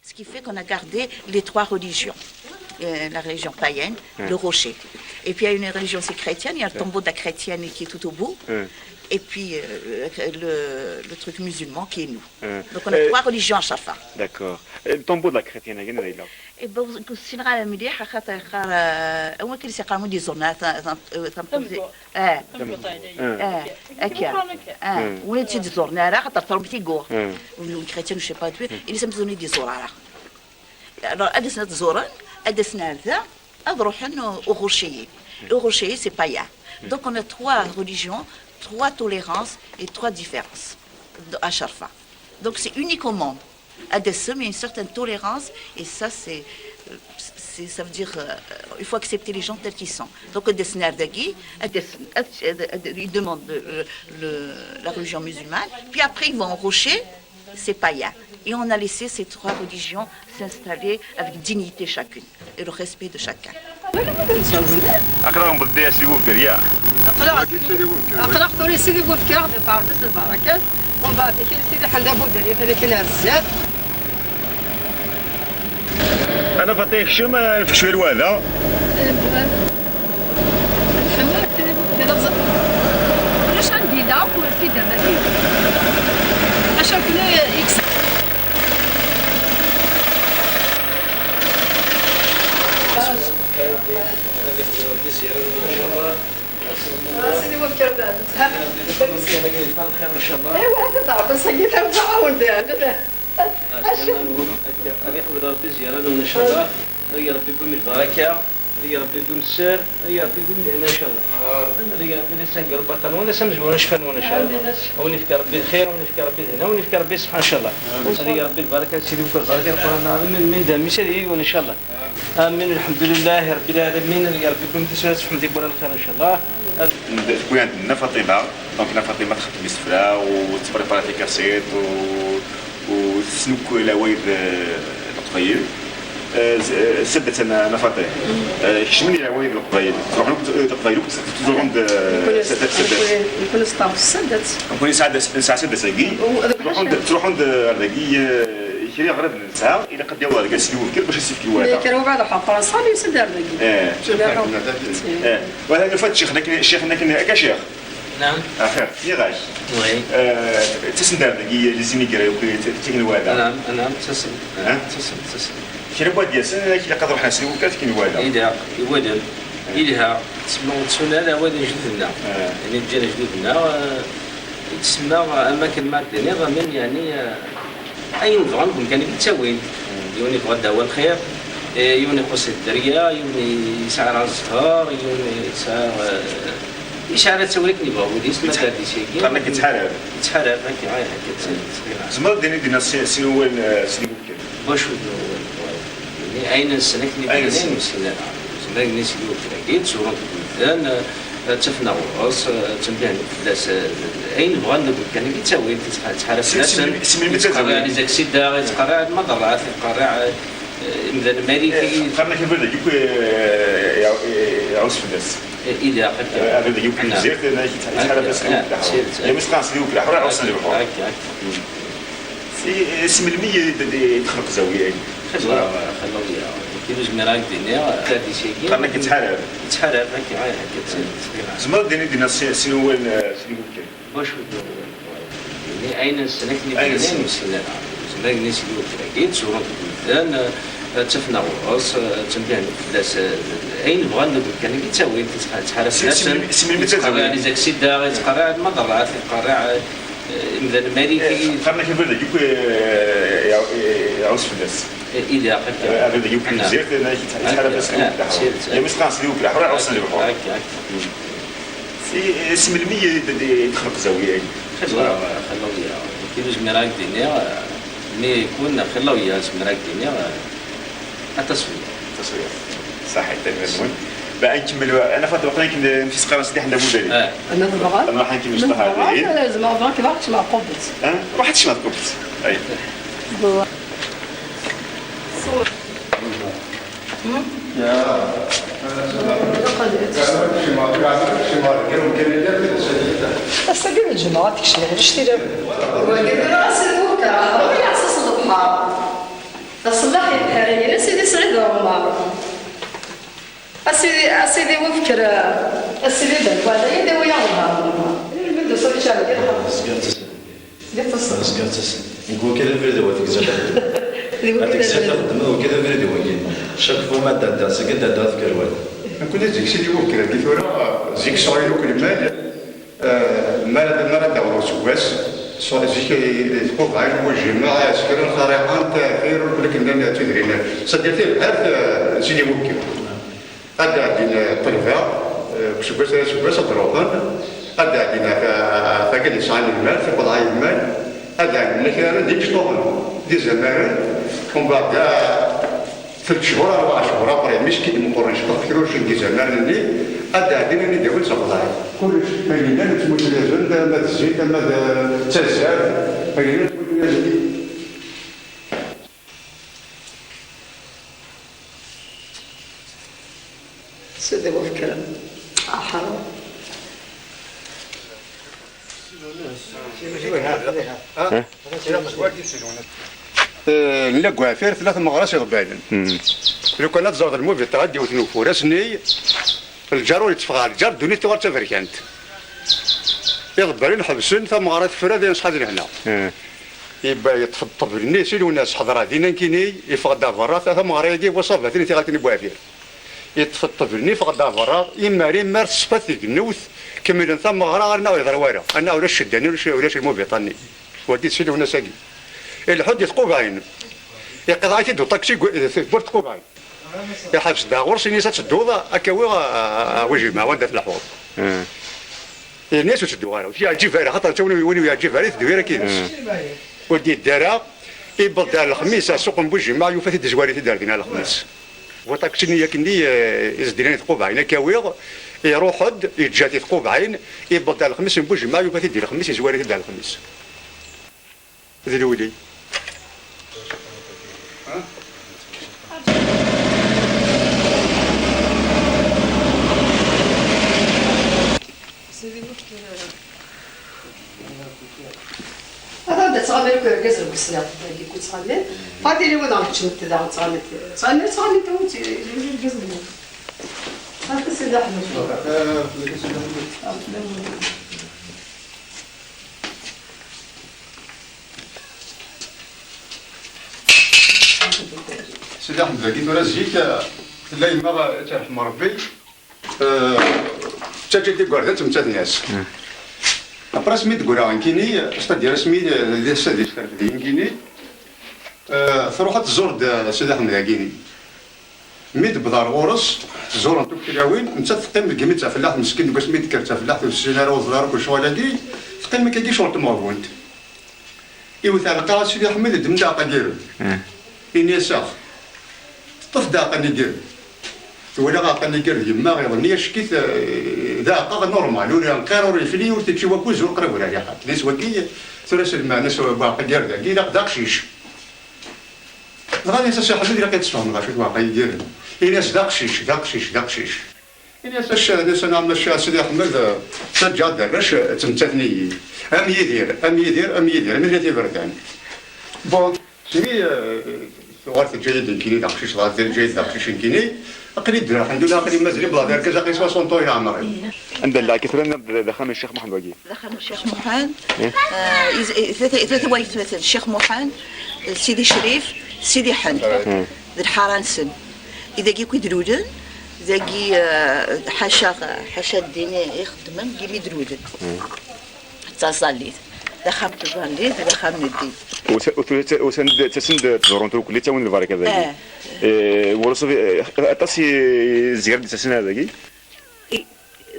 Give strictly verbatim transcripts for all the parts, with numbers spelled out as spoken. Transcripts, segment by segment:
Ce qui fait qu'on a gardé les trois religions. Euh, la religion païenne, le rocher. Et puis il y a une religion aussi chrétienne, il y a le tombeau de la chrétienne qui est tout au bout. Et puis euh, le, le truc musulman qui est nous. Donc on a trois religions à Sharfa. D'accord. Le tombeau de la chrétienne, il y en a là. Et bon, c'est une rare mélodie, à خاطر يقرا هو كي يقرا des journaux. اه اه هكا. اه وين تجي تزورني راه خاطر تربتي كوع. ولا كريتيان شي با توي اللي سميتوني دي زور راه. Alors ادسنا تزورن، ادسنا هذا، اضروحن وغرشيين. وغرشيين c'est païen. Donc on a trois religions, trois tolérances et trois différences à Sharfa. Donc c'est unique au monde. Adessem, il y a une certaine tolérance et ça c'est, c'est ça veut dire euh, il faut accepter les gens tels qu'ils sont. Donc Adessem, il demande le, le, la religion musulmane, puis après ils vont au rocher, c'est païen. Et on a laissé ces trois religions s'installer avec dignité chacune et le respect de chacun. Aql-aɣ nbedda-yas i webder, ya. Aql-aɣ tura sidi webker di Ferdes lbarakat, umbeɛd kra sidi ḥedd abudar yatan akken ar zdat. Ana Faṭi yekcem, nfek cwiya lwehda. Nḥemmel sidi webker. Ulac anda yella akk ur t-id-amati. Acu akken yeks. Ad iqbel Rebbi zzyara-nwen, incallah. Sidi webker beɛdet, ha? Lxir, incallah. Aywa, hada d Rebbi, sagi, tarbaɛa-wen d. Ad iqbel Rebbi zzyara-nwen, incallah. Ay Rebbi, wwim lbaraka. Ay Rebbi, wwim sser. Ay Rebbi, wwim lehna, incallah. Ay Rebbi, ad isenger Rebbi aṭṭan-nwen, ad amezwar icfa-nwen, incallah. Ad wen-ifk Rebbi lxir, ad wen-ifk Rebbi lehna, ad wen-ifk Rebbi ṣṣeḥḥa, incallah. Ay Rebbi, lbaraka, sidi webker, lbaraka, lquran lɛaḍim, min d amis ad yiwen, incallah. Amin, lḥemdulillah, Rebbi lɛalamin, ya Rebbi, wwim tisura, sefḥem tiwwura n lxir, incallah. Tewwi-aɣ-d Nna Faṭima, donc Nna Faṭima txeddem isefra u tettpripara tikaṣit u, u tesnukkul awayed, eh, n Leqbayel. Eh, s-, eh, saddat Nna, Nna Faṭima. Eh, kecmen i lɛawayed n Leqbayel. Truḥen akk, eh, Leqbayel akk, ttruḥun-d, eh, saddat, saddat. Nekkni nesɛa saddat. Nekkni nesɛa saddat-agi. Truḥun-d, truḥun-d, eh, dagi, eh, kra iɣriden. Nesɛa, ilaq ad d-yaweḍ argaz seg Webkir bac ad s-yefk lwala. Kra ubeɛd ḥeṭṭer ṣṣali s-d ar dagi. Eh. Eh. Wala nufa-d ccix-nni akken, ccix-nni akken akka ccix. Naɛam. Axir, nniɣ-ak. Oui. Eh, ttasen-d ar dagi les immigrés akk, ttaken lwala. Naɛam, naɛam, ttasen. Eh? Ttasen, ttasen. Kra n wayeḍ yasen, ilaq ad ruḥen seg Webkir ad fken lwala. Ilaq, iwala. Ilha. Tsemma ur tsun ara awal n jdud-nneɣ. Eh. Ayen ǧǧan jdud-nneɣ, eh, i tsemma, eh, am akken ma d-tiniḍ, amin, yeɛni, eh, Ayen bɣan deg umkan-agi ttawin. Yiwen yebɣa ddawa lxir, eh, yiwen ixuṣ dderya, yiwen yesɛa ara zzher, yiwen yesɛa, eh, yesɛa ara ttawil akken yebɣa wul-is, ma d ardis-agi. Qqaren-ak yettḥarab. Yettḥarab, akka, ay, akka, ttawil. Tzemreḍ ad d-tiniḍ dinna sin, sin wawalen, eh, sin iwekkan? Wacu d wawal? Ayen nessen akken i d-nnan, ur nessin ara. Tzemreḍ ad d-tiniḍ sin iwekkan-agi, ttẓurun deg umdan, eh, ttafen ɣur-s, ttnebbihen fell-as, ayen bɣan deg umkan-agi ttawin, yettḥarab fell-asen, yettqerriɛ les accidents, yettqerriɛ lmaḍerrat, yettqerriɛ, eh, imdanen marika. Qqaren-ak abrid-agi akk, eh, iɛu-, iɛus fell-as. Ilaq akka. Abrid-agi akk n Tezrirt, yettḥarab fell-as. Yami sqan s di wekra, ḥura iɛusen di lḥur. Si, si melmi i d-, i d-texleq zawiya-agi? Xedwa, xedwa, ur zmireɣ ad k-d-iniɣ, tradisya-agi. Qqaren-ak yettḥarab. Yettḥarab, akka, akka, akka. Tzemreḍ ad d-tiniḍ dinna sin, sin wawalen, eh, sin iwekkan? Wacu d wawal? Ayen nessen akken i d-nnan, ur nessin ara. Tzemreḍ ad d-tiniḍ sin iwekkan-agi, ttẓurun deg umdan, eh, ttafen ɣur-s, eh, ttnebbihen fell-as, eh, ayen bɣan deg umkan-agi ttawin, yettḥarab fell-asen, yettqerriɛ les accidents, yettqerriɛ lmaḍerrat, yettqerriɛ, eh, imdanen marika. Qqaren-ak abrid-agi akk, eh, iɛu-, iɛus fell-as. Ilaq akka. Abrid-agi akk n Tezrirt, yettḥarab fell-as. Yami sqan s di wekra, ḥura iɛusen di lḥur. Si, si melmi i d-, i d-texleq zawiya-agi? Xedwa, xedwa, ur zmireɣ ad k-d-iniɣ, mi kun xedwa, zmireɣ ad k-d-iniɣ, Aṭas fell-i. Aṭas fell-i. Ṣaḥit, tanemmirt-nwen. Ba, ad nkemmel, ana Faṭma, aql-aken, eh, msisqaren Sidi Ḥmed Abu Dali. Eh. Ana tebɣa? Nruḥ ad nkemmel ccḍeḥ ar dihin. Zemreɣ, zemreɣ kečč meɛqubet. Eh? Ruḥ ad tecmeḍ kubet. Ay. Ass-agi d lǧemɛa, ad tekcem ɣef cctila. Wagi d ass n lwekra, ruḥ iɛṣa s lebḥer. A Sidi Wefker, a Sidi Dda Lwala, yella wi aɣebbar. Lmend uṣal iččar deg lḥeṛ. Zgan ttasen. Deg ttasen. Zgan ttasen. Deg wakka d abrid wa tegza. Deg wakka d abrid. Ad tegza taxedma, wakka d abrid wagi. Chaque fois ma d-adda, seg ad d-adda tkerwal. Nekkni zik Sidi Wefker, agi tura, zik sɛuyen akk lmal. Eh, mi ara, mi ara d-aweḍ useggas, s-, zik, eh, tqubaɛin n wujemmeɛ, asker n lxariqant, eh, tirrugl akken llan d tudrin. Sadi tibḥirt, eh, n Sidi Wukki. Ad d-ɛeddin, eh, ṭṭelba, eh, seg useggas ar useggas ad d-ruḥen. Ad d-ɛeddin ɣef, ɣef wakken yesɛan lmal, tiqeḍɛa n lmal. Ad d-ɛeddin kra d imecṭuḥen d izamaren. Umbeɛd, eh, Tlata cchur, rebɛa cchur après, mi s-k-id-meqqren cbeḥ tekrucin di zaman-nni, ad d-ɛeddin ad d-awin s aqḍaɛ. Kullec, ayen yellan ttmutlazen, ama d zzit, ama d, d tazart, ayen yellan ttmutlazen. Sidi Wefkran. Aḥeṛṛ. Eh, nella deg uɛfir, tella tmeɣra s iḍebbalen. Lukan ad tẓerḍ lmubiṭ, ad d-iwet n ufur, ass-nni, lǧar ur yetteffeɣ ara, lǧar ddunit tuɣal d taberkant. Iḍebbalen ḥebsen, tameɣra tefra, d ayen ṣṣḥa d lehna. Yebba yeṭṭef ṭṭbel-nni, si Lwennas, ḥedṛa dinna nekkini, yeffeɣ-d ɣer berra, ta-, tameɣra-agi, bu ṣṣabat-nni tiɣaltin n uɛfir. Yeṭṭef ṭṭbel-nni, yeffeɣ-d ɣer berra, imar, imar teṣfa tegnewt, kemmlen tameɣra, arna ur yeḍri wara, arna ulac ccedda-nni, ulac, ulac lmubiṭa-nni. Wagi d si Lwennas-agi. Ileḥḥu-d i tqubaɛin. Iqḍeɛ-it-id uṭaksi deg tewwurt tqubaɛin. Iḥbes-d ɣur-s, ini-as ad tedduḍ, ad k-awiɣ, a, a, a Wujima, wanda tleḥḥuḍ. Ini-as ur ttedduɣ ara, ur t-yeɛǧib ara, xaṭer d win, win ur yeɛǧib ara, iteddu ara akid-s. Ur d-yeddi ara, iwweḍ-d ar lexmis, ar ssuq n Bujima, yufa-t-id, izwar-it-id ar din ar lexmis. Bu ṭaksi-nni akkenni, eh, izeddilen i tqubaɛin, ad k-awiɣ, iruḥ-d, yeǧǧa-t i tqubaɛin, iwweḍ-d ar lexmis n Bujima, yufa-t-id di lexmis, izwar-it-id ar lexmis. D lewli. Ata da ttɣamir akk irgazen deg uslaɣ, dagi ku ttɣamir. Fatili wid ɣer keččent daɣ ttɣamir, ttɣamir, ttɣamir, tawit irgazen-nni. Ata Sidi Ḥmed. Sidi Ḥmed, dagi tura zik, tella yemma, ad tt-yerḥem Rebbi, eh, tettaǧǧa-d igerdan ttmettaten-as. Après, asmi d-ggra nekkini, c'est-à-dire asmi d, d, d, d, nekkini, eh, truḥ ad tẓur-d, eh, Sidi Ḥmed-agini. Mi d-tewweḍ ar ɣur-s, ẓẓurent akk tlawin, nettat teqqim deg imi d tafellaḥt, meskin, deg wasmi d-tekker d tafellaḥt, ur tessin ara, ur teẓri ara akk lecɣal-agi, teqqim akkagi ccɣel n tmeɣbunt. Iwet ar lqaɛa Sidi Ḥmed, ddem-d aɛeqqa n yired. Ini-as ax. Teṭṭef-d aɛeqqa n yired. Twala aɛeqqa n yired yemma, iḍ-nni acek-it, eh, d aɛeqqa normal, ur yenqir, ur yefli, ur t-yečči wakuz, ur qrib ur riḥa. Dis wagi, tura s lmeɛna-s uɛeqqa n yired-agi, ilaq d aqcic. Dɣa ini-as a Si Ḥmed, ilaq ad tesfehmeḍ acu d waqa yidiren. Ini-as d aqcic, d aqcic, d aqcic. Ini-as a Cc-, ini-as a nɛam a Cc-, a Sidi Ḥmed, eh, ttaǧǧaɣ-d arrac, eh, ttmettaten-iyi. Am Yidir, am Yidir, am Yidir, am Yidir, am Yidir iberdan. Bon, smi, eh, tuɣal teǧǧa-yi-d nekkini d aqcic, dɣa teǧǧa-yi-d d aqcic nekkini, aql-i ddreɣ, lḥemdullah, aql-i mazal-iyi d argaz, aql-i swasent ans yeɛmeri. Anda llan tura d, d axxam n Ccix Muḥend wagi? D axxam n Ccix Muḥend. Eh? Eh, iz-, eh, tlata, tlata waytmaten, Ccix Muḥend, eh, Sidi Crif, Sidi Ḥend. Hmm. D lḥara-nsen. I dagi akk i d-lulen, dagi, eh, ḥaca, ḥaca ddin i, i xeddmen, dagi mi d-lulen. Hmm. D taẓallit. D axxam n tẓallit, d axxam n ddin. Usa-, usa-, usan-d, ttasen-d ad ẓurun tdukli, ttawin lbaraka dagi. Eh. Eh, ur uṣuf, eh, aṭas i, i zgan d-ttasen ar dagi? I,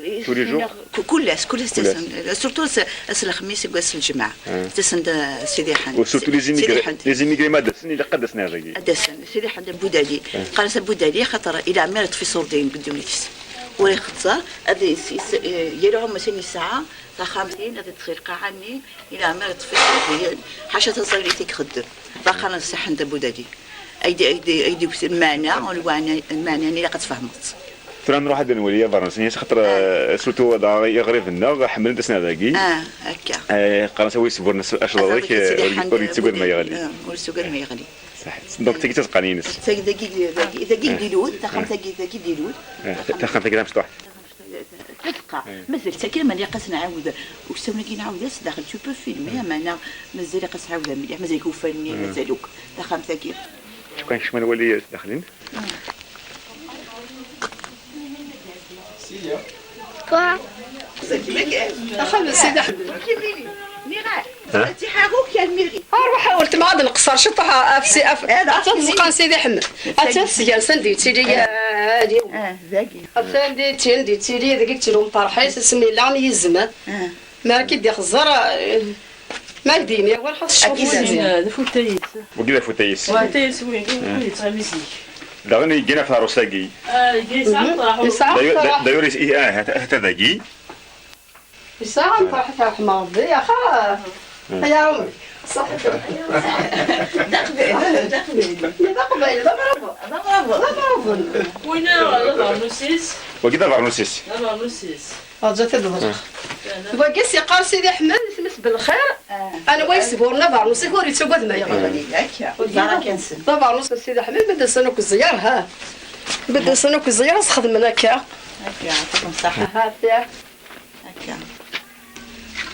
i, Tous les jours? Ku-, kul ass, kul ass. Kul ass. Ttasen. Surtout ass, ass n lexmis, deg wass n lǧemɛa. Ah. Ttasen-d, eh, Sidi Ḥend. U surtout les immigrés, Sidi Ḥend. Les immigrés ma d-asen, ilaq ad d-asen ar dagi. Ad d-asen. Sidi Ḥend Abudali. Ah. Qqaren-as Abudali, xaṭer ila ɛemmi ara yeṭṭef iṣurdiyen deg ddunit-is. Ur ixeṣṣer, ad is-, is-, eh, yal ɛumma sin yesɛa, taxxamt-in, ad iṭṭef lqaɛa-nni, ila ɛemmi ara yeṭṭef iṣurdiyen, ḥaca taẓallit i ixeddem. Qqaren-as Si Ḥend Abudali. Aydi, aydi, aydi, lmeɛna, lmeɛna, lmeɛna-nni ilaq ad tfehmeḍ-tt. Tura nruḥ ad nwali abernus-nni, xaṭer, eh, surtout dɣa iɣriben-nneɣ ḥemmlen-t ass-a dagi. Ah, akka. Eh, qqaren-as a wi yesburren acḍaḍ-ik, eh, ur, ur yettagad ma yeɣli. Ah, ur yettagad ma yeɣli. Saḥit. Donc, tagi d tazeqqa-ines. Tagi, dagi, dagi, dagi i d-ilul, taxxamt-agi, dagi i d-ilul. Eh, taxxamt-agi tamecṭuḥt. Tazeqqa. Eh. Mazal tagi, mani qqas nɛawed. Usawen-agi nɛawed-as daxel, tu peux filmer, eh, meɛna mazal iqqas nɛawed mliḥ, mazal ufan-nni, eh, mazal akk. Taxxamt-agi. Cukkeɣ nekcem ad nwali s daxel-in. Quoi? Axxam n Sidi Ḥmed. Nniɣ-ak, ha? Fatiḥa akk kan miri. Arwaḥ a weltma ad nqeṣṣer ciṭuḥ af si-, af-, eh, ad taf tzeqqa n Sidi Ḥmed. Ad taf sger sanda yettili, eh, ad yiw. Ah, dagi. Atan di tin, di tili, deg yettili umṭarḥ-is, asmi yella am yizem. Ah. Mi ara k-id-ixẓer, eh, ma ak-d-yini awal xas tecfuḍ. Wagi d afutay-is. Wagi d afutay-is. Afutay-is, wi, wi yettɣimi zik. Daɣen yeggan ɣef tɛerrust-agi. Ah, yeggan yesɛa ṭṭraḥ. Yesɛa ṭṭraḥ. D'ailleurs, is-, i-, ah, ha-, ha-, ha-, dagi. Yesɛa ṭṭraḥ, ṭraḥ Ṛebbi, axa. Ay aɛumer. Ṣaḥit. D aqbayli, d aqbayli. D aqbayli, d amrabeḍ. D amrabeḍ. D amrabeḍ. Winna d abernus-is. Wagi d abernus-is. D abernus-is. Rǧat ad d-ḍefreɣ. Wagi s-yeqqar Sidi Ḥmed, isem-is Belxir. Ah. Anwa yesburren abernus-ik ur yettagad ma yeɣli. Akka. D abernus n Sidi Ḥmed, ma d-asen akk ẓẓyar, ha. Ma d-asen akk ẓẓyar, ad s-xedmen akka. Akka, yeɛṭikum ṣṣeḥḥa. Aha, akka. Akka.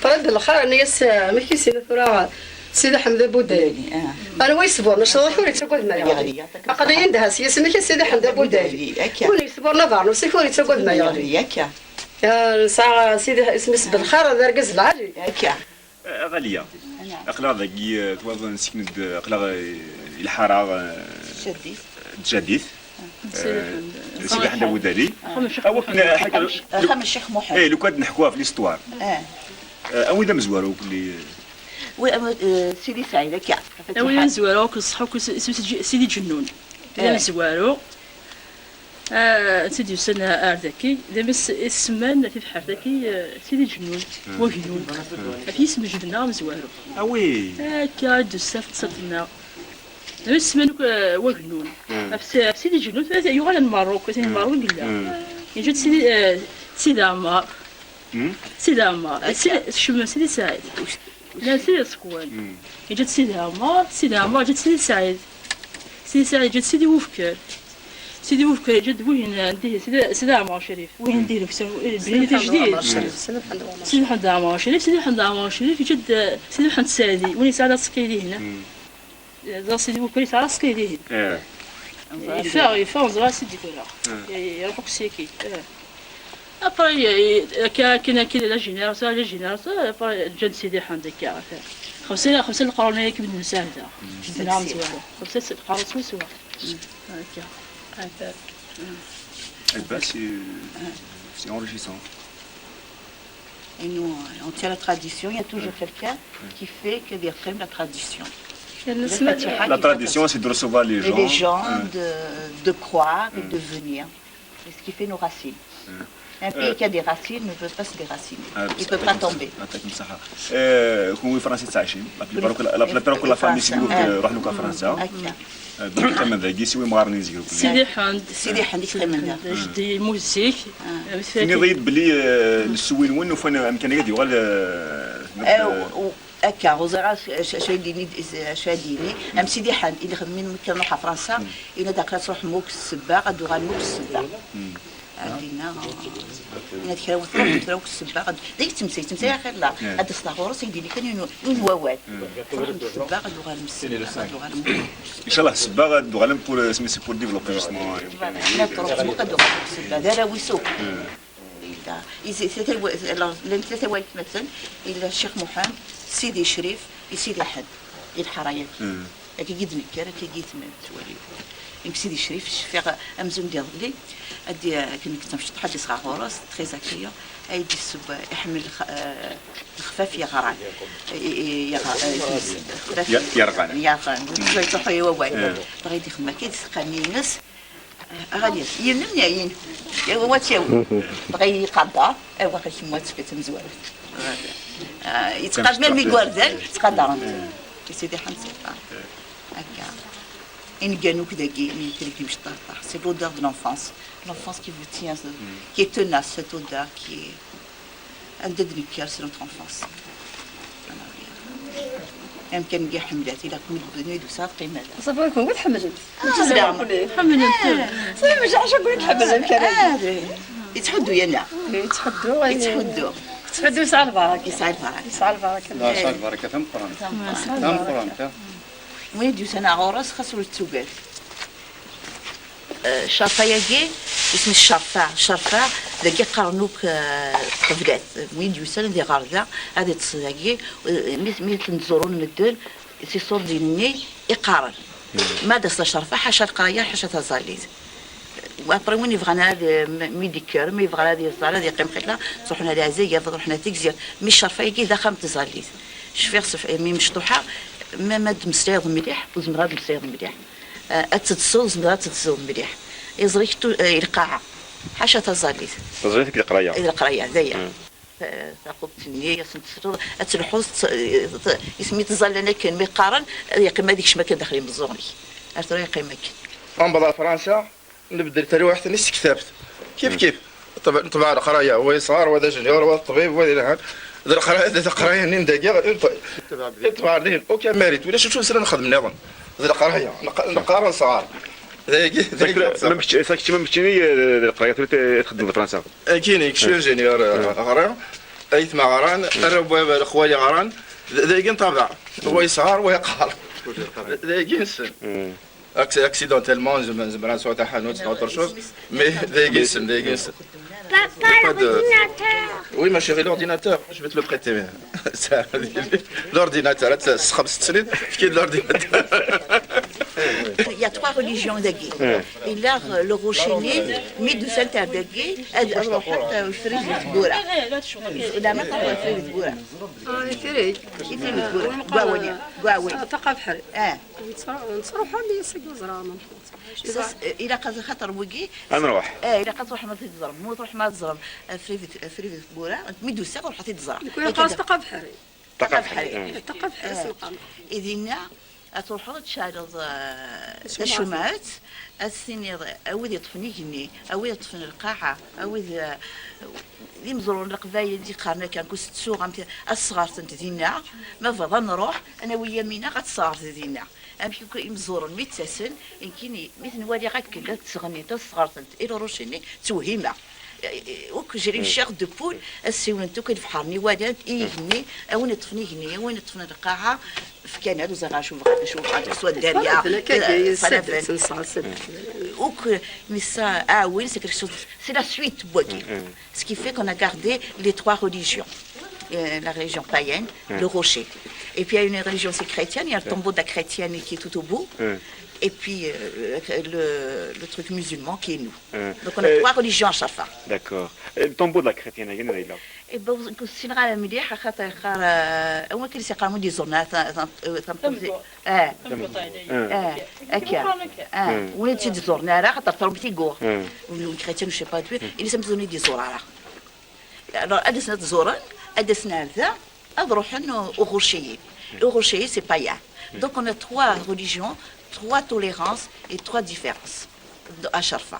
Ṭrad Belxir, nni-as, amek i s-yenna tura Sidi Ḥmed Abudali? Ah. Anwa yesburren acḍaḍ-ik ur yettagad ma yeɣli. Yeɣli, yeɛṭikum ṣṣeḥḥa. Aql-iyi ndeh-as, isem-ik a Sidi Ḥmed Abudali. Akka. Win yesburren abernus-ik ur yettagad ma yeɣli. Yeɣli, akka. Ah, nesɛa Sidi, isem-is Belxir, d argaz lɛali. Akka. Eh, a Ɣaliya, aql-aɣ dagi, eh, twaḍ nsekna-d, eh, aql-aɣ, eh, i lḥara, eh, Tjaddit. Tjaddit. Eh, Sidi Ḥmed Abudali. Awakken, eh, ḥaca, axxam n Ccix Muḥend. Eh, lukan ad neḥku ɣef l'histoire. Eh. Eh, awi d amezwaru akk li, eh, wi, am-, eh, Sidi Saɛid, akka. Awi d amezwaru akk, ṣṣeḥ akk, s-, s-, Sidi Ǧennun. D amezwaru. Ah, d tid yusan ar daki, d amis i tsemman tibḥirt-agi, eh, Sidi Ǧennun, Wagnun. Ɣef yisem jeddi-nneɣ amezwaru. Ah oui. Akka i d-tusa teqsiṭ-nneɣ. D amis semman akk, eh, Wagnun. Ɣef s-, ɣef Sidi Ǧennun, tura yuɣal ar Lmerruk, atan di Lmerruk i yella. Yeǧǧa-d Sidi, eh, Sidi Ɛmer. Sidi Ɛmer. Sidi, tecmem Sidi Saɛid. Llan sin iẓekwan. Yeǧǧa-d Sidi Ɛmer, Sidi Ɛmer yeǧǧa-d Sidi Saɛid. Sidi Saɛid yeǧǧa-d Sidi Wufker. Sidi Wufker yeǧǧa-d wihin, eh, n dihin, Sidi, Sidi Ɛmer Crif. Wihin n dihin, ukessar, eh, Bni Tijdid. Sidi Ḥmed Ɛmer Crif, Sidi Ḥmed Ɛmer Crif yeǧǧa-d, eh, Sidi Ḥmed Sadi, win yesɛan aṣekki dihin. Ẓer Sidi Wufker yesɛa aṣekki dihin. Eh. Yeffeɣ, yeffeɣ, ẓer ass i d-yeggra. Eh. Iruḥ akk syakit. Eh. Après, eh, akka, akken, akken, la génération, la génération, après, ǧǧan Sidi Ḥmed akka. Xemsa, xemsa leqrun-agi i d-nesɛedda. Jeddi-nneɣ amezwaru. Xemsa leqrun swaswa. Akka. Eh ben, c'est, c'est enrichissant. Et nous, on tient la tradition, il y a toujours quelqu'un qui fait que des la tradition. La tradition, c'est de recevoir les gens. Et les gens, de, de croire et de venir. C'est ce qui fait nos racines. Un pays qui a des racines ne peut pas se déraciner. Il ne peut pas tomber. يعطيكم الصحة. آه، كون فرنسا تعيشين. La plupart, la, la plupart de la famille, c'est que روحنا فرنسا. Akka. Ah, donc, quand même, dagi, si wi mɣaren yezger. Sidi Ḥmed. Sidi Ḥmed, Sidi Ḥmed, Ḥmed, jeddi, muzik. Ah. Tenniḍ-iyi-d belli, eh, lessuwi-nwen ufan amkan-agi ad yuɣal, eh, eh, akka, ur ẓriɣ acu, acu, acu ay d-yini, acu ay d-yini. Am Sidi Ḥmed, ila xedmen mi kan nruḥ ɣer Fransa, yenna-d aql-aɣ ad truḥem akk s ssebba, ad d-tuɣalem akk s ssebba. Ad d-yenna, yenna-d kra ur truḥem, tura akk s ssebba, ad, d ay yettmeslay, yettmeslay axir la, ad d-taseḍ ɣur-s, ay d-yini kan yiwen, yiwen wawal. Truḥem s ssebba, ad d-tuɣalem s ssebba, ad d-tuɣalem. Inchallah, ssebba ad d-tuɣalem pour, eh, c'est pour développer justement. Voilà, ad d-tuɣalem s ssebba, d arraw-is akk. Yella, i-, s-, s-, alors, llan tlata waytmaten, yella Ccix Muḥend, Sidi Crif, i Sidi Ḥed, i lḥara-yagi. Akka i d-nekker, akka i d-tmam, twaliḍ. Nekk Sidi Crif, cfiɣ amzun d iḍelli, ad d-, akken nekk d tamecṭuḥt, ad d-iseɣ ɣur-s, très accueillant, ay d-iseww, iḥemmel lx-, eh, lexfaf yeɣran. I, i, yeɣ-, eh, lexfaf yerɣan. Yerɣan. Yettwayeṭ uḥuy wawal. Dɣa i d-ixdem akka, i d-iseqqamen-ines, Ɣaliya, yiwen mnayen. Yawa, wa tt-yawi. Dɣa iqadar, awa ɣer kemm, wa tt-, tamezwarut. Ah, yettqad-, même igerdan ttqadaren-t. I Sidi Ḥmed Sulṭan. Akka. Ineggan akk dagi, mi yettili imecṭaṭaḥ, c'est l'odeur de l'enfance. L'enfance qui vous tient, qui est tenace, cette odeur qui est, anda d-nekker, c'est notre enfance. Amkan-nni ḥemmlet, ilaq mi d-, mi d-tusa tqima da. Ṣafi, ur tḥemmlem. Ḥemmlent. Ṣafi, maca acu i tḥemmlem amkan-agi? Yettḥuddu yana. Yettḥuddu, yettḥuddu. Yettḥuddu, yesɛa lbaraka. Yesɛa lbaraka. Yesɛa lbaraka. Yesɛa lbaraka tameqqrant. Tameqqrant. Tameqqrant. Win i d-yusan ar ɣur-s, xas ur yettugad. Eh, ccerfa-agi, isem-is ccerfa. Ccerfa, dagi qqaren akk, eh, tqeblat. Win d-yusan ad iɣer da, ad iṭṭes dagi, eh, mi, mi ten-ẓurun medden, s iṣurdiyen-nni i qqaren. Ma d as la ccerfa, ḥaca leqraya, ḥaca taẓallit. Après, win yebɣan ad, eh, mi, mi d-ikker, mi yebɣa ad iẓer, ad yeqqim xilla, ttruḥun ar Ɛezzayer, ttruḥun ar Tegzirt. Mi ccerfa-agi d axxam n tẓallit. Cfiɣ s, mi mecṭuḥa, ma, ma d-tmeslayeḍ mliḥ, ur zemreɣ ad d-meslayeḍ mliḥ. Eh, ad teḍseḍ, zemreɣ ad teḍseḍ mliḥ. Iẓri-k tu-, eh, i lqaɛa. Ḥaca taẓallit. Taẓallit akked leqraya. I leqraya, d aya. Mm. Ta-, taqubt-nni, ad sen-tesleḍ, ad telḥuḍ, t-, t-, isem-, i tẓallan akken, mi qqaren, ad yeqqim ad ikcem akken daxel imeẓẓuɣen-ik. Ar tura yeqqim akken. Newweḍ ar Fransa, nbeddel tarwiḥt-nni s tektabt. Kif kif. Ṭṭbeɛ, ṭṭbeɛ leqraya, wa yesɣar, wa d ajenyur, wa d ṭṭbib, wa d ilhan. D leqraya, d leqraya-nni n dagi, i ṭṭ-, i ṭṭbeɛ din. Aucun mérite, ulac acu nesra nexdem nniḍen. D leqraya, neq-, neqqar nesɣar. D ayagi, d ayagi. Ma kečč, ma kečč, ma keččini, eh, d leqraya tura i txeddmeḍ di Fransa? Akini, kečč d ajenyur, eh, ɣran, ayetma ɣran, arraw n baba, lexwali ɣran, d, d ayagi n ṭṭabeɛ. Wa yesɣar, wa yeqqar. D, d ayagi nessen. Acc-, accidentellement, zem-, zemreɣ ad sɛuɣ taḥanut, neɣ autre chose, mais d ayagi nessen, d ayagi nessen. Papa, l'ordinateur. Oui, ma chérie, l'ordinateur, je vais te le prêter. Ça, l'ordinateur, ad t-, s xemsa snin, efk-iyi-d l'ordinateur. Il y a trois religions dagi. Il y a, euh, le rocher, mi d-usant ar dagi, ad, ad ruḥent, euh, Frig n Tgura. Lama truḥ Frig n Tgura. Ah, Frig. Frig n Tgura. Deg Wawen. Deg Wawen. Ah, Taqabeḥri. Ah. Nettru-, nettruḥu mi ass-agi ur ẓriɣ ma nruḥ. Ilaq ad, xaṭer wigi. Ad nruḥ. Eh, ilaq ad truḥem ad t-id-teẓrem. Ma ur truḥem ad teẓrem, eh, Frig, eh, Frig n Tgura, mi d-usiɣ ruḥet ad t-id-teẓrem. Nekk ur qqareɣ Taqabeḥri. Taqabeḥri. Taqabeḥri. Eh, i dinna, ad truḥeḍ ad tcaɛleḍ, eh, tacumɛet, ad s-tiniḍ, a wid yeṭṭfen igenni, a wid yeṭṭfen lqaɛa, a wid, eh, d imeẓruren n Leqbayel i d-yeqqaren akka, deg usettuɣ, am ti-, ad sɣertent dinna, ma bɣiḍ ad nruḥ, ad nawi Yamina ad tesɣert dinna. Amek akk imeẓẓuren mi ttasen, nekkini mi ten-waliɣ akken la ttɣennint, ad sɣertent i lruci-nni, ttwehhimeɣ. Eh, eh, akk, j'ai une chair de poule, ad ssiwlent akk i lebḥer-nni, walant i yigenni, a win iṭṭfen igenni, a win iṭṭfen lqaɛa, fkan-as, ur ẓriɣ acu bɣan, acu bɣan, soit dderya, eh, salafen. Akk, mais ça, ah oui, c'est quelque chose, c'est la suite, wagi. Ce qui fait qu'on a gardé les trois religions. Euh, la religion païenne, le rocher. Et puis il y a une religion aussi chrétienne, il y a le tombeau de la chrétienne qui est tout au bout. Et puis euh, le, le truc musulman qui est nous. Donc on a trois religions à Ccerfa. D'accord. Et le tombeau de la chrétienne, il y en a là. Et bon, c'est la meilleure, خاطر يقرا، هو كان يقرا مودي زورنا، ta, ta, ta, ta, eh, eh, هكا. Eh, وين تجي تزورنا، راه خاطر تروح تيقور. Une chrétienne, je sais pas, tu, il s'est donné des زورارة. Alors, ad asen ad ẓuren, ad asen ar da, ad ruḥen au, au rocher. Au rocher, c'est païen. Donc, on a trois religions, trois tolérances et trois différences de, à Ccerfa.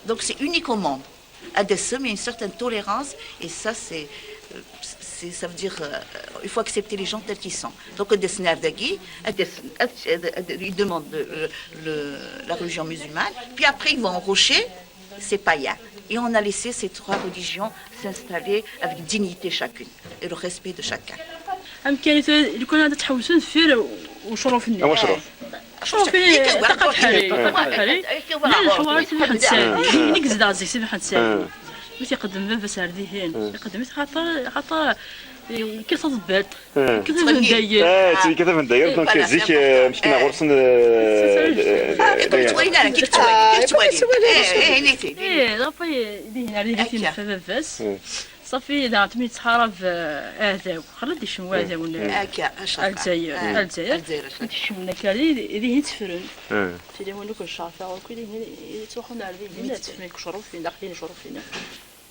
Donc, c'est unique au monde. Ad asem, il y a une certaine tolérance, et ça, c'est, euh, c'est, ça veut dire, euh, il faut accepter les gens tels qu'ils sont. Donc, ad asen ar dagi, ad asen, ad, ad, ad, ils demandent le, le, la religion musulmane, puis après, ils vont au rocher, c'est païen. Et on a laissé ces trois religions s'installer avec dignité chacune et le respect de chacun. Amkan i tura, lukan ad tḥewwsem deffir ucruf-nni. Awacruf. Acruf-nni, Taqabeḥri. Taqabeḥri. Llan leḥwayeǧ si Mḥend Sɛid. Nekk zedɣeɣ zik si Mḥend Sɛid. Mi t-iqeddem baba-s ar dihin. Iqeddem-it xaṭer, xaṭer, eh, kif taḍebbalt. Kif tabendayer. Ah, ttbika tabendayer, donc zik, eh, meskina ɣur-sen, eh, eh, kif ttwalin ara, kif ttwalin, kif ttwalin. Eh, eh, nitni. Eh, ɣef ay dihin ar dihin baba-s. Ṣafi, daɣen mi yettḥarab, eh, aɛdaw, xella ad d-ikcem waɛdaw n Lezzayer. Ar Lezzayer. Ad d-ikcmen akka, dihin tteffren. Tilawin akk n Ccerfa, akk dihin, yettruḥun ar dihin, ad tteffren deg ucruf-in, daxel n ucruf-in.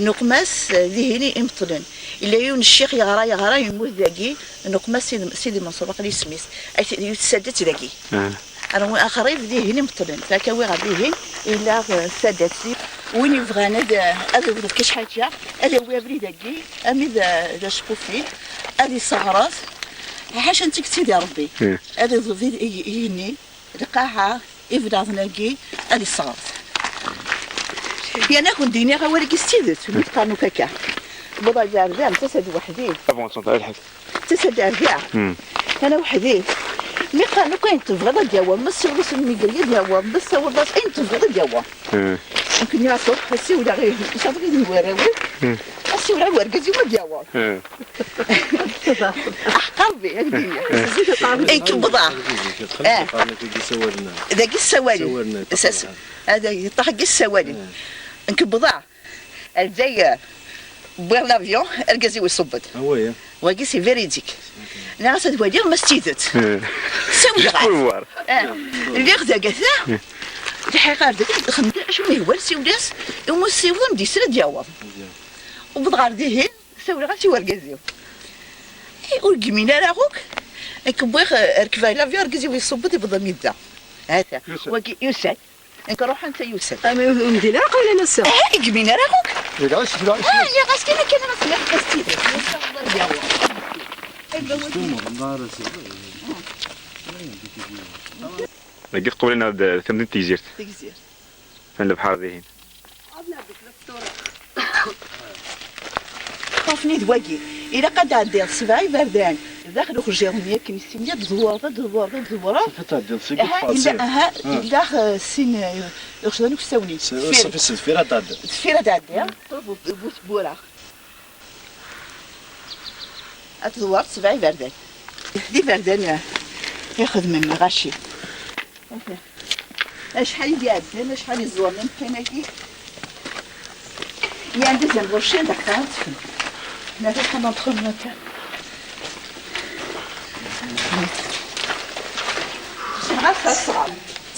Nuqmas, eh, dihin i imeṭṭlen. Illa yiwen ccix yeɣra, yeɣra, yemmut dagi, Nuqmas Sidi, Sidi Menṣur, waqil isem-is. Ay t-, yiwet tsaddat dagi. Ah. Aɣrib dihin imeṭṭlen. Fakawi ɣer dihin, illa, eh, tsaddat. Win yebɣan ad, ad iwet kra ḥaǧa, ad yawi abrid-agi, armi d, d aceqquf-in, ad iseɣret, ḥaca n tikti di Rebbi. Hmm. Ad iḍleb i, i, igenni, lqaɛa, iblaḍen-agi, ad iseɣret. Yan ad kent-d-iniɣ awal-agi s tidet, mi teqqaren akk akka. Wwḍeɣ-d ar da, nettas-d weḥd-i. Avançons, a lḥaǧ. Tasa d rbiɛ. Hmm. Ana weḥd-i. Mi qqaren akk ayen tebɣiḍ ad d-yaweḍ, ma ssiwleḍ-as i migri ad d-yaweḍ, ma tessawleḍ-as ayen tebɣiḍ ad d-yaweḍ. Hmm. Nekk nniɣ-as ruḥ, ad siwleɣ i, ncadreɣ i werraw-iw. Hmm. Ad siwleɣ i wergaz-iw ad d-yaweḍ. Hmm. Aḥeqq Rebbi, ad d-iniɣ. Hmm. Nekk wwḍeɣ. Eh. Dagi ssawalen. Dagi ssawalen. Ssawalen, Sas-, yeṭṭaxen. Ad yeṭṭax dagi ssawalen. Hmm. Nekk wwḍeɣ. Ar Lezzayer, wwiɣ l'avion, argaz-iw iṣubb-d. Ah ouais, hein. Wagi, c'est véridique. Nniɣ-as ad waliɣ ma s tidet. Hmm. Siwleɣ-as. Jusqu'au voir. Eh, lliɣ dagata, lḥiɣ ɣer dagi, xedmeɣ acu mi yehwa, siwleɣ-as, iwumi ssiwleɣ, d isra d-yaweḍ. Wwḍeɣ ɣer dihin, siwleɣ-as i wergaz-iw. Eh, ur gmin ara akk. Nekk wwiɣ, eh, rekbeɣ l'avion, argaz-iw iṣubb-d, iwweḍ am yedda. Hata, yusa-d. Wagi, yusa-d. Nekk ruḥ anta yusa-d. Am ur mdin ara qbel ass-a. Eh, ur gmin ara akk. Dɣa s-, dɣa s-, ah, lliɣ-as kan akken ma tella tfas tidet. Maca Allah yawa. Dagi qbel ad tamdint Tegzirt. Tegzirt. Kan lebḥer dihin. Xawfen-id wagi. Ilaq ad d-ɛeddiḍ sebɛa iberdan daxel uxjiḍ-nni akken i sin ad tdewreḍ, ad tdewreḍ, ad tdewreḍ. Ṣafi ad tɛeddiḍ seg aha, illa, aha, ah, illa, eh, sin, eh, uxjiḍ-nni uksawen-is. Ṣafi s deffir ad d-tɛeddiḍ. Deffir ad d-ɛeddiḍ, qrib bu-, bu-, tewwura. Ad tdewreḍ sebɛa iberdan. D iberdan, eh, ixedmen lɣaci. Acḥal i d-iɛeddan, acḥal i ẓẓuren imeqqin-agi. Il y a un deuxième rocher, d'accord. Là, je prends entre le matin. C'est grave, ça sera.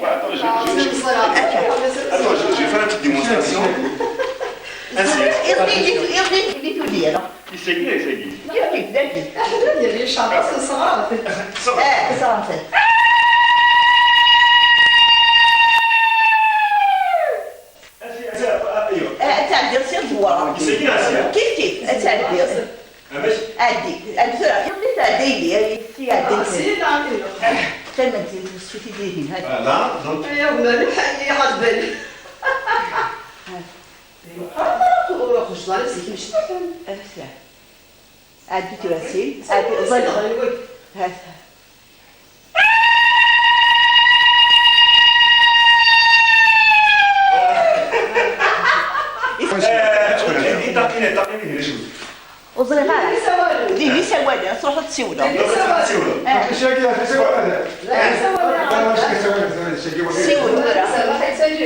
Attends, je, je, je, attends, je, je vais faire une petite démonstration. Ainsi. Iḍelli, iḍelli, iḍelli, iḍelli, alors. Issagi, issagi. Kif kif, dagi. Aḥna d yir icaṭ, s ṣṣɣart. Eh, s ṣṣɣart. Asi, asi, aywa. Eh, ad tɛeddiḍ si tewwara. Issagi, asi. Kif kif, ad tɛeddiḍ. Amek? Ɛeddi, ɛeddi tura, iḍelli tɛedda yelli, ay, ay, tɛedda. Ah, si, tɛeddi. Eh, tamemt, ssuti dihin, hadi. Voilà, donc. Ay, a gma, iḥasben. Ur xejḍ ara zik mecṭuḥen. Ɛeddi tura sin. Ɛeddi, ẓẓay. Hat. Ur ẓriɣ ara. Deg isawalen. Truḥ ad tsiwleḍ. Deg isawalen. Siwel tura. Siwel.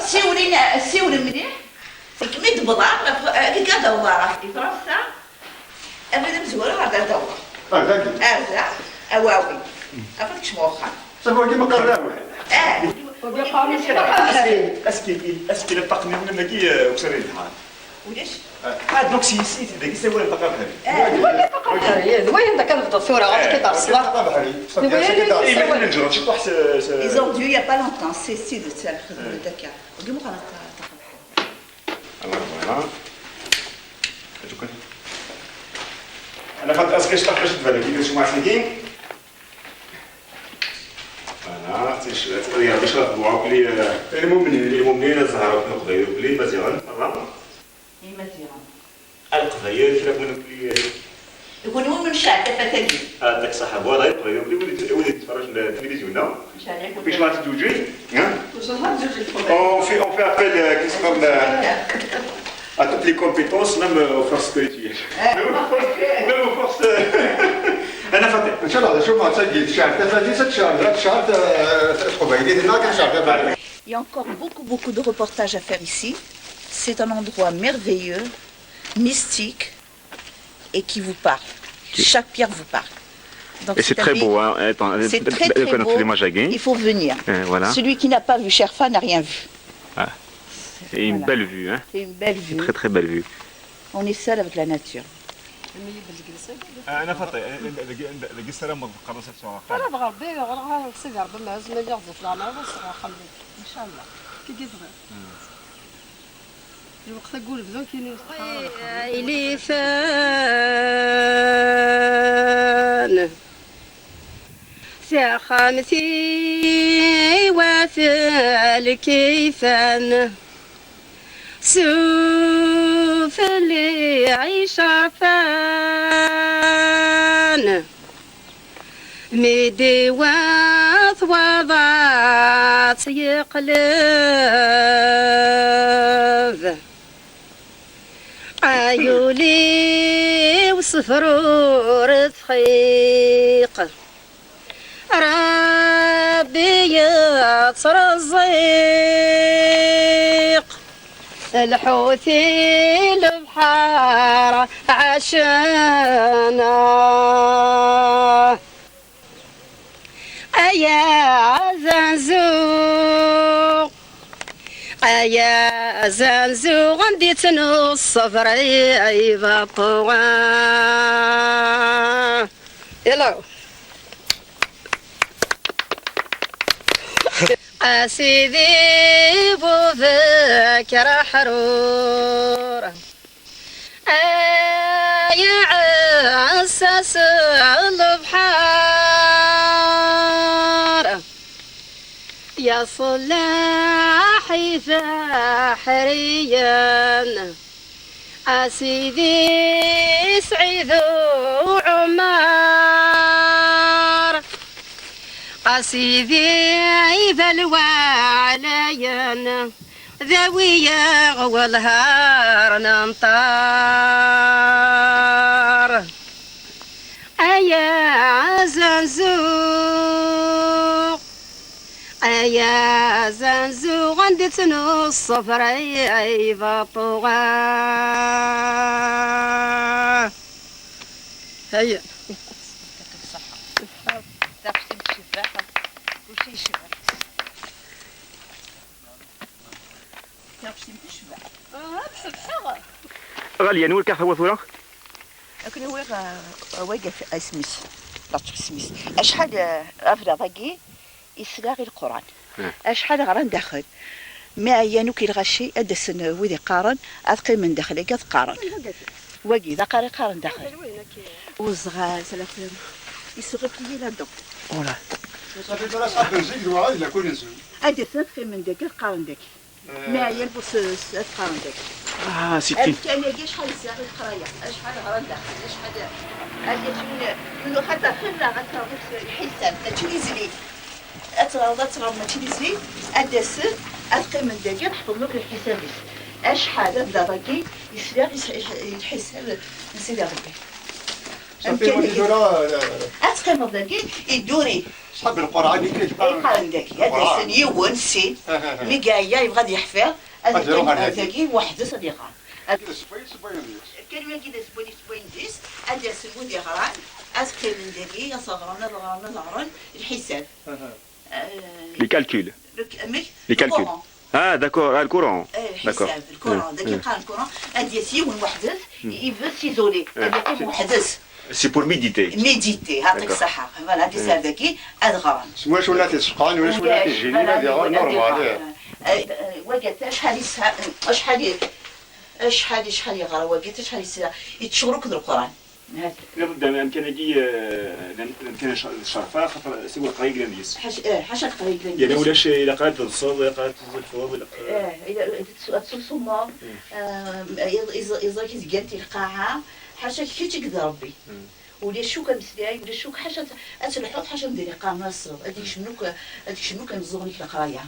Siwel. Siwel mliḥ. Segmi d-wwḍeɣ, ɣef, eh, akka d-awḍeɣ ɣef Fransa, abrid amezwaru ɣer da d-awḍeɣ. Ah, dagi? Ar da, awawi. Afad kecmeɣ uxxam. Sabu wagi ma qqaren ara. Eh. Est-ce qu'il, est-ce qu'il, est-ce qu'il a pas tenu même dagi, euh, au Sari Lhan? Ulac? Ah, donc c'est ici, c'est dagi, c'est vrai, pas grave. Eh. D wayen d akka nebḍa tura, ɣef kit ar ṣṣbeḥ. D wayen d wayen. Ils ont dû, il y a pas longtemps, c'est, c'est de ça, le Dakar. Wagi meqqar. Alors, voilà. Atukan. Ana fat aske sta kashi dvala ki su masigi. Voilà, c'est sûr. Ya, باش راك بوعوك لي المؤمنين، المؤمنين الزهراء في القبيل وكلي مزيغا. Voilà. Imaziɣen. Leqbayel, kra n win ur D kunwi umi necɛel tafat-agi. Ah, dak ṣaḥa, voilà, Leqbayel, wid, wid yettferriǧen la télévision-a. Necɛel yakk. Puis je vais te dire, hein? On fait, on fait appel, euh, qu'est-ce qu'on, euh, à toutes les compétences, même, euh, aux forces spirituelles. Eh. Même aux forces, même aux forces, euh, أنا فاطمة. إن شاء الله، شوف، ما تسجل، تشعل تفاتيس، تشعل، تشعل، آه، تقبل. إذا ما كان شعل تفاتيس. Il y a encore beaucoup, beaucoup de reportages à faire ici. C'est un endroit merveilleux, mystique et qui vous parle. Chaque pierre vous parle. Donc, et c'est très beau, hein. Attends, c'est très, très beau. Il faut venir. Celui qui n'a pas vu Sherfa n'a rien vu. Ah. C'est une belle vue, hein. C'est une belle vue. Très, très belle vue. On est seul avec la nature. أنا فاطي، دقي سلام مضبوط، خلاص، أسمع. أنا بغربي، غير سيدي ربي ما زال يرضي في العمر، بس خليك. إن شاء الله. كي قلت. Lweqt aggur bdan kini. Ilifan. Taxxamt-iw at lkifan. Sufell-i icerfan. Mi d-iwat waḍatt yeqleb, ay ul-iw ṣṣber ur txiq, Ṛebbi yettreẓẓiq. Lḥut i lebḥer ɛacen. Ay azanzu, ay azanzu, anda i ttnuṣṣber i baṭṭu. Yella. A Sidi Bubakr aḥrur, ay aɛessas n lebḥer, ya ṣṣellaḥ i taḥriyan. A Sidi Sɛid Uɛmar, a Sidi Ɛid Lwaɛlayen, d Dawi-yaɣ welhar n amṭar. Ay azanzuɣ, ay azanzuɣ, anda-tt nuṣṣefra ay baṭuɣa? Ay. Taɣect n ccbaḥa, kulci yecbeḥ. Taɣect-im tecbeḥ. Ah, ad ḥebḥeɣ. Ɣalya, anwa lkaɣeṭ tura? Akken uwiɣ, ah, wagi f-, isem-is. Laček isem-is. Acḥal, ah, ablaḍ-agi yesla i Lquran. Ah. Acḥal ɣran daxel. Mi ɛyan akk i lɣaci, ad d-asen wid iqqaren, ad qqimen daxel-agi ad qqaren. Wagi d aqari qqaren daxel. Uzɣal, salatem. Il se replie là-dedans. Voilà. Ad d-asen ad qqimen dagi, ad qqaren dagi. Mi ɛyan bu s-, s-, ad qqaren dagi. Ah, c'est une... Amkan-agi acḥal sɛiɣ i leqraya, acḥal ɣran daxel, acḥal, ad d-asen yiwen, yiwen uxaṭer xilla ad taɣeḍ lḥisab, mačči d izli. Ad teɣreḍ, ad teɣreḍ, mačči d izli, ad d-asen, ad qqimen dagi, ad ḥefḍen akk lḥisab-is. Acḥal ablaḍ-agi yesla i s-, i lḥisab n Sidi Ṛebbi. Safi, amkan-agi tura, eh, ad teqqimeḍ dagi, idduri. Ṣṣḥab Lqurɛan i k-, iqqaren dagi, ad d-asen yiwen, sin, mi yeɛya yebɣa ad yeḥfiḍ, ad iruḥ ar dagi, weḥd-s ad iɣer. Kan wagi d asewway, asewway n ddis, ad d-asen wid iɣran, ad qqimen dagi, ad ɣren, ad ɣren, ad ɣren, lḥisab. Les calculs. Les calculs. Ah, d'accord, ah, le Coran. D'accord. Lḥisab, lkuran, dagi qqaren lkuran, ad d-yas yiwen weḥd-s, ibedd s iẓuli, ad yeqqim weḥd-s. C'est pour méditer. Méditer, ɛṭik ṣṣeḥḥa. Voilà, ad d-yas ar dagi, ad ɣren. S wacu la t-isqan, ulac wala t-ijjinin, ad iɣer normal. Wagi acḥal yesɛa, acḥal i-, acḥal, acḥal yeɣra wagi, acḥal yesɛa, yettcur akk d Lquran. Tenniḍ-d amkan-agi, eh, d am-, d amkan n ccerfa, xaṭer siwa leqraya yellan deg-s. Ḥaca, eh, ḥaca leqraya yellan deg-s. Yeɛni ulac, ilaq ad teḍseḍ, ilaq ad tẓefḍeḍ, ilaq, eh, ad tt-, ad tessusumeḍ, eh, iẓ-, iẓ-, iẓra-k i tgalt i lqaɛa, ḥaca kečč akked Ṛebbi. Ulac akk ameslay, ulac akk ḥaca ad t-, ad telḥuḍ, ḥaca medden iqqaren aṣṣeḍ, ad ikcem akk, ad ikcem akk imeẓẓuɣen-ik leqraya.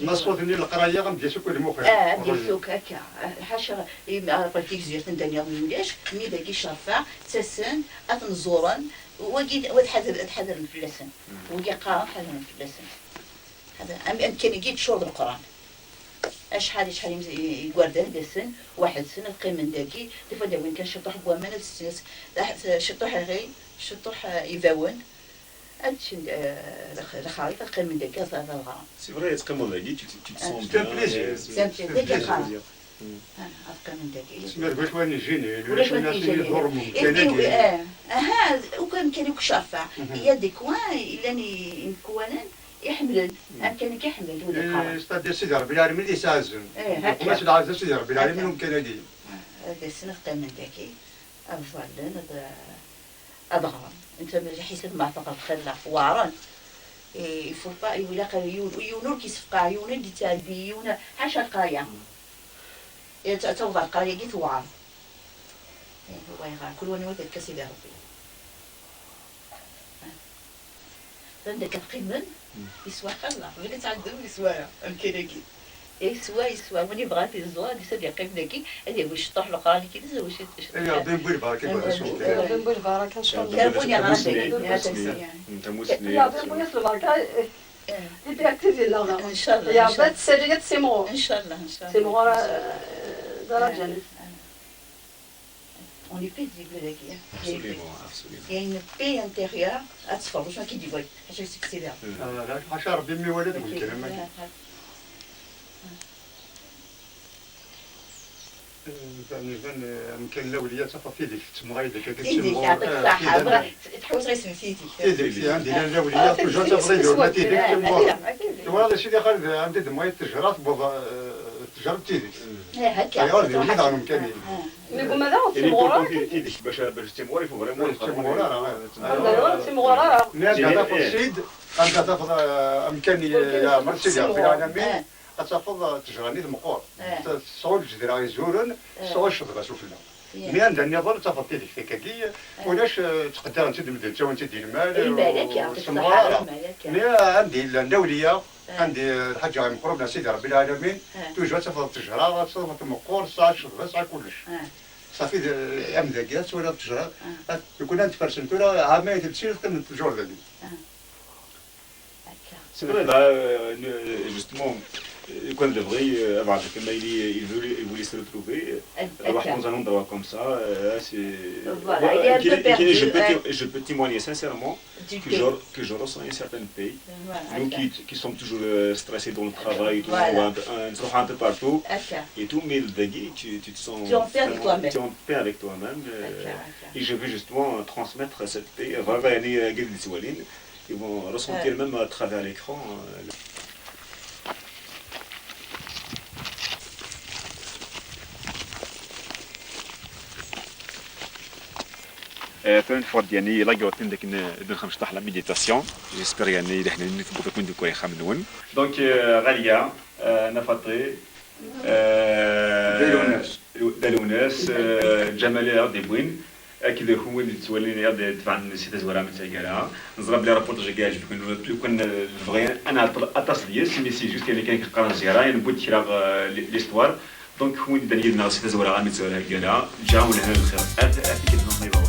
Ma ṣṣut-nni leqraya, am d-yas akk lmuxi. Ah, am d-yas akk akka. Ḥaca, aql-ik tigzirt anda nniḍen ulac, mi dagi cerfa, ttasen, ad ten-ẓuren, wagi, wa ad ḥader-, ad ḥadren fell-asen. Wagi qqaren, ḥadren fell-asen. Ḥader-, am-, amkan-agi yeččur d Leqran. Acḥal, acḥal imes-, i-, igerdan d-asen, waḥed-sen, ad qqimen dagi, tufa-d awin kan ciṭuḥ n waman, ad s-, s-, ciṭuḥ iɣi, ciṭuḥ, eh, ibawen. Ad ččen, eh, lex-, lexrit, ad qqimen dagi, ad, ad ɣren. C'est vrai, ad teqqimeḍ dagi, tu te, tu te sens bien. C'est un plaisir. C'est un plaisir, dagi qqaren. Ah, ad qqimen dagi. Tesma d wacu ara ijjin, ulac win ara iḍurren umkan-agi. Eh, aha, ukan kan akk cerfa. Il y a des coins, llan i-, imekwanen, iḥemmlen. Amkan-agi iḥemmel, wid iqqaren. C'est-à-dire Sidi Ṛebbi Lɛalamin i yesɛeẓẓen. Eh, akka. Uqma s lɛaza Sidi Ṛebbi Lɛalamin umkan-agi. Ah, ad asen ad qqimen dagi, ad ẓallen, ad, ad ɣren. Netta ma lḥisab ma teɣreḍ xilla, weɛren. Eh, il faut pas, ilaq yiwen, yiwen ur k-isefqaɛ, yiwen ur d-ittɛebbi, yiwen, ḥaca leqraya. Eh, ta-, taweḍ ɣer leqraya-agi tewɛer. Eh, wa yeɣra, kul wani wa terka Sidi Ṛebbi. Anda akka qqimen, yeswa xalla, bɣiɣ ad tɛeddem yeswa-a, amkan-agi. Yeswa, yeswa, win yebɣa ad t-iẓur, ad d-yeqqim dagi, ad yawi ciṭuḥ leqran-agi, ad yawi ciṭ-, ciṭuḥ. Ay Ṛebbi mbu lbaraka, ay Ṛebbi mbu lbaraka, ncallah. Ṛebbi mbu-yas lbaraka, eh, liberté di leɣna. Ṛebbi ad tsali ad timɣur. Ncallah, ncallah. Timɣur, eh, d ara ǧǧen. On est paisible dagi. Absolument, absolument. Il y a une paix intérieure. Ad teffreḍ, ur akken i d-iwali. Ḥaca seg sida. Ah, la, ḥaca Ṛebbi mi wala deg wekram-agi. Iban, iban, eh, amkan n lawliya, tafeḍ tidekt, temɣi deg akka. Tidekt, yeɛṭik ṣṣeḥḥa. Tḥewwes ɣer isem tidekt. Tidekt, anda llan lawliya, toujours tafeḍ idurma tidekt, timɣur. Twalaḍ a Sidi Xaled, anda d-temɣi ttejra, tewweḍ, eh, ttejra d tidekt. Ayɣer d wid ɣer umkan-agi. Ngguma daɣ ur ttimɣur ara kan. Bac, bac timɣur, il faut vraiment timɣur ara. Anda ur ttimɣur ara. Mi anda tafeḍ sid, anda tafeḍ, eh, amkan yeɛmer Sidi Ṛebbi Lɛalamin, ad tafeḍ, eh, ttejra-nni tmeqqer. Tesɛu lǧedra izuren, tesɛu ccḍeḥ sufella. Mi anda nniḍen ad tafeḍ tidekt akkagi, ulac, eh, ttqeddiren-tt-id medden, ttawin-tt-id i lmal, ur ttimɣur ara. Mi anda yellan d awliya, Anda lḥaǧa imqerreb n Sidi Ṛebbi lɛalamin, toujours ad tafeḍ ttejra, ad tafeḍ tmeqqer, tesɛa ccḍeḥ, tesɛa kullec. Ṣafi, d- am dagi, ad twaliḍ ttejra, ad, nekkni ad nfersen tura, ɛama i telsi, teqqim toujours dagi. C'est vrai, là, euh, justement, euh, quand de vrai, euh, avant que il, il voulait, il voulait se retrouver, euh, dans un endroit comme ça, euh, c'est... Voilà, il est un peu perdu, je peux, je peux témoigner sincèrement que je, que je ressens une certaine paix. Nous qui, qui sommes toujours euh, stressés dans le travail, et tout, on va un peu, un, on va un peu partout, et tout, mais le dagi, tu, tu te sens... Tu es en paix avec toi-même. Tu es en paix avec toi-même. Euh, et je veux justement transmettre cette paix. Voilà, يعني، euh, قاعد يسوالين. Ils vont ressentir même à travers l'écran. Tura neffeɣ-d, yani, la grotte, dakken ad nxemmec la méditation. J'espère, yani, d aḥnin tewweḍ-aken-d deg wayexxamen-nwen. Donc, euh, Ghalia, euh, Nafaṭi, euh, Dayunas, Dayunas, euh, Ǧamal i aɣ-d-yewwin. Akked kunwi i d-yettwalin, i d-tebɛen si tazwara am taggara. Neẓra belli reportage-agi yeɛjeb-iken, lukan, eh, nebɣi ad nɛeṭṭel aṭas deg-s, mais c'est juste, yani, kan qqaren ziyara, yani, newwi-d kra, eh, l'histoire. Donc, kunwi d-yeddan yid-neɣ si tazwara am taggara, ǧǧa-awen lehna d lxir. Ar, ar tikkelt-nniḍen.